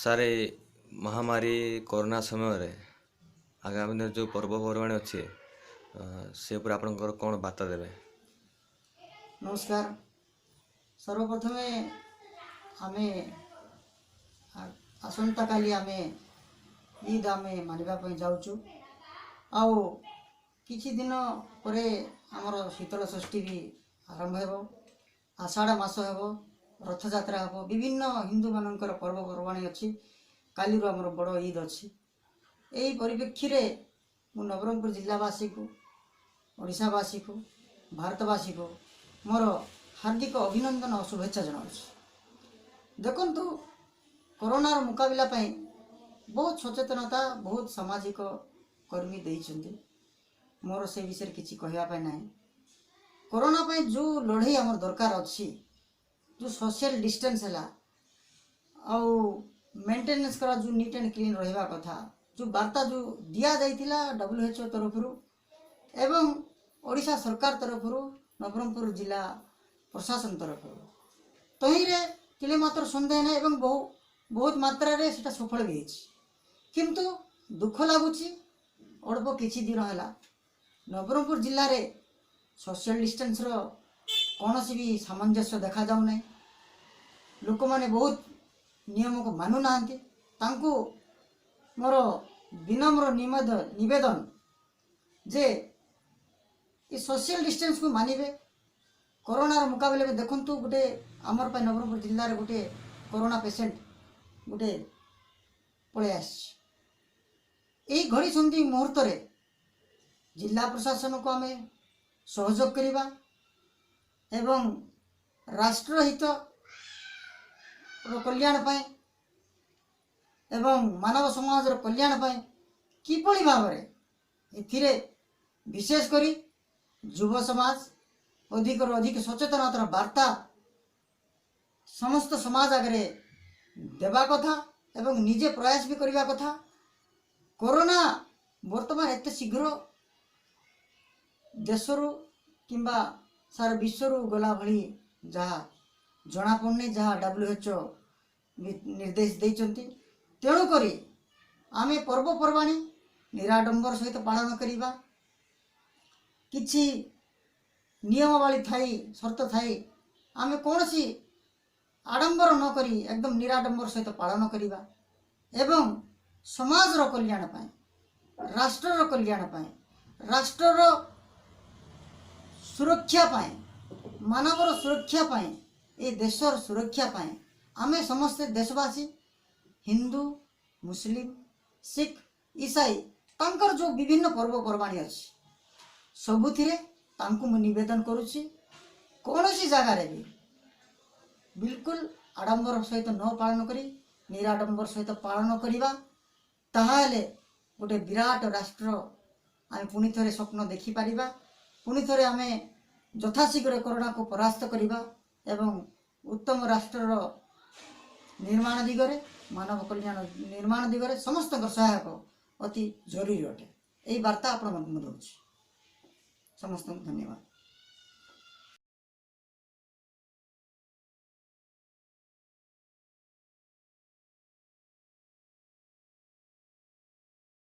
Sir, ଏ ମହାମାରୀ corona ସମୟରେ ଆଗାମୀ ଦିନରେ ଯେଉଁ ପର୍ବପର୍ବାଣି ଅଛି, ସେ ଉପରେ ଆପଣଙ୍କର କ'ଣ ବାର୍ତ୍ତା ଦେବେ? ନମସ୍କାର। ସର୍ବପ୍ରଥମେ ଆମେ ଆସନ୍ତାକାଲି ଆମେ ଇଦ୍ ଆମେ ମାନିବା ପାଇଁ ଯାଉଛୁ ଆଉ କିଛି ଦିନ ପରେ ଆମର ଶୀତଳ ଷଷ୍ଠୀ ବି ଆରମ୍ଭ ହେବ, ଆଷାଢ଼ ମାସ ହେବ, ରଥଯାତ୍ରା ହେବ, ବିଭିନ୍ନ ହିନ୍ଦୁମାନଙ୍କର ପର୍ବପର୍ବାଣି ଅଛି। କାଲିରୁ ଆମର ବଡ଼ ଇଦ୍ ଅଛି। ଏହି ପରିପ୍ରେକ୍ଷୀରେ ମୁଁ ନବରଙ୍ଗପୁର ଜିଲ୍ଲାବାସୀକୁ, ଓଡ଼ିଶାବାସୀକୁ, ଭାରତବାସୀକୁ ମୋର ହାର୍ଦ୍ଦିକ ଅଭିନନ୍ଦନ ଓ ଶୁଭେଚ୍ଛା ଜଣାଉଛି। ଦେଖନ୍ତୁ, କରୋନାର ମୁକାବିଲା ପାଇଁ ବହୁତ ସଚେତନତା ବହୁତ ସାମାଜିକ କର୍ମୀ ଦେଇଛନ୍ତି। ମୋର ସେ ବିଷୟରେ କିଛି କହିବା ପାଇଁ ନାହିଁ। କରୋନା ପାଇଁ ଯେଉଁ ଲଢ଼େଇ ଆମର ଦରକାର ଅଛି, ଯେଉଁ ସୋସିଆଲ ଡିଷ୍ଟାନ୍ସ ହେଲା ଆଉ ମେଣ୍ଟେନାନ୍ସ କରା, ଯେଉଁ ନିଟ୍ ଆଣ୍ଡ କ୍ଲିନ୍ ରହିବା କଥା, ଯେଉଁ ବାର୍ତ୍ତା ଯେଉଁ ଦିଆଯାଇଥିଲା WHO ତରଫରୁ ଏବଂ ଓଡ଼ିଶା ସରକାର ତରଫରୁ, ନବରଙ୍ଗପୁର ଜିଲ୍ଲା ପ୍ରଶାସନ ତରଫରୁ, ତହିଁରେ ତିଳେ ମାତ୍ର ସନ୍ଦେହ ନାହିଁ ଏବଂ ବହୁତ ମାତ୍ରାରେ ସେଟା ସଫଳ ବି ହେଇଛି। କିନ୍ତୁ ଦୁଃଖ ଲାଗୁଛି, ଅଳ୍ପ କିଛି ଦିନ ହେଲା ନବରଙ୍ଗପୁର ଜିଲ୍ଲାରେ ସୋସିଆଲ ଡିଷ୍ଟାନ୍ସର କୌଣସି ବି ସାମଞ୍ଜସ୍ୟ ଦେଖାଯାଉନାହିଁ। ଲୋକମାନେ ବହୁତ ନିୟମକୁ ମାନୁନାହାନ୍ତି। ତାଙ୍କୁ ମୋର ବିନମ୍ର ନିବେଦନ ଯେ ଏ ସୋସିଆଲ ଡିଷ୍ଟାନ୍ସକୁ ମାନିବେ। କରୋନାର ମୁକାବିଲା ବି ଦେଖନ୍ତୁ, ଗୋଟେ ଆମର ପାଇଁ ନବରଙ୍ଗପୁର ଜିଲ୍ଲାରେ ଗୋଟେ କରୋନା ପେସେଣ୍ଟ ଗୋଟେ ପଳେଇ ଆସିଛି। ଏହି ଘଡ଼ି ସନ୍ଧି ମୁହୂର୍ତ୍ତରେ ଜିଲ୍ଲା ପ୍ରଶାସନକୁ ଆମେ ସହଯୋଗ କରିବା ଏବଂ ରାଷ୍ଟ୍ରହିତ ର କଲ୍ୟାଣ ପାଇଁ ଏବଂ ମାନବ ସମାଜର କଲ୍ୟାଣ ପାଇଁ କିଭଳି ଭାବରେ ଏଥିରେ ବିଶେଷ କରି ଯୁବ ସମାଜ ଅଧିକରୁ ଅଧିକ ସଚେତନତାର ବାର୍ତ୍ତା ସମସ୍ତ ସମାଜ ଆଗରେ ଦେବା କଥା ଏବଂ ନିଜେ ପ୍ରୟାସ ବି କରିବା କଥା। କରୋନା ବର୍ତ୍ତମାନ ଏତେ ଶୀଘ୍ର ଦେଶରୁ କିମ୍ବା ସାରା ବିଶ୍ୱରୁ ଗଲା ଭଳି ଯାହା ଜଣାପଡ଼ୁନି, ଯାହା WHO ନିର୍ଦ୍ଦେଶ ଦେଇଛନ୍ତି। ତେଣୁକରି ଆମେ ପର୍ବପର୍ବାଣି ନିରାଡମ୍ବର ସହିତ ପାଳନ କରିବା। କିଛି ନିୟମାବଳୀ ଥାଇ, ସର୍ତ୍ତ ଥାଇ ଆମେ କୌଣସି ଆଡ଼ମ୍ବର ନ କରି ଏକଦମ ନିରାଡମ୍ବର ସହିତ ପାଳନ କରିବା ଏବଂ ସମାଜର କଲ୍ୟାଣ ପାଇଁ, ରାଷ୍ଟ୍ରର କଲ୍ୟାଣ ପାଇଁ, ରାଷ୍ଟ୍ରର ସୁରକ୍ଷା ପାଇଁ, ମାନବର ସୁରକ୍ଷା ପାଇଁ, ଏ ଦେଶର ସୁରକ୍ଷା ପାଇଁ ଆମେ ସମସ୍ତେ ଦେଶବାସୀ, ହିନ୍ଦୁ, ମୁସଲିମ, ଶିଖ, ଇସାଇ, ତାଙ୍କର ଯେଉଁ ବିଭିନ୍ନ ପର୍ବପର୍ବାଣି ଅଛି, ସବୁଥିରେ ତାଙ୍କୁ ମୁଁ ନିବେଦନ କରୁଛି, କୌଣସି ଜାଗାରେ ବି ବିଲକୁଲ ଆଡ଼ମ୍ବର ସହିତ ନ ପାଳନ କରି ନିରାଡମ୍ବର ସହିତ ପାଳନ କରିବା। ତାହେଲେ ଗୋଟେ ବିରାଟ ରାଷ୍ଟ୍ର ଆମେ ପୁଣି ଥରେ ସ୍ୱପ୍ନ ଦେଖିପାରିବା। ପୁଣି ଥରେ ଆମେ ଯଥାଶୀଘ୍ର କରୋନାକୁ ପରାସ୍ତ କରିବା ଏବଂ ଉତ୍ତମ ରାଷ୍ଟ୍ରର ନିର୍ମାଣ ଦିଗରେ, ମାନବ କଲ୍ୟାଣ ନିର୍ମାଣ ଦିଗରେ ସମସ୍ତଙ୍କର ସହାୟକ ଅତି ଜରୁରୀ ଅଟେ। ଏହି ବାର୍ତ୍ତା ଆପଣମାନଙ୍କୁ ମୁଁ ଦେଉଛି। ସମସ୍ତଙ୍କୁ ଧନ୍ୟବାଦ।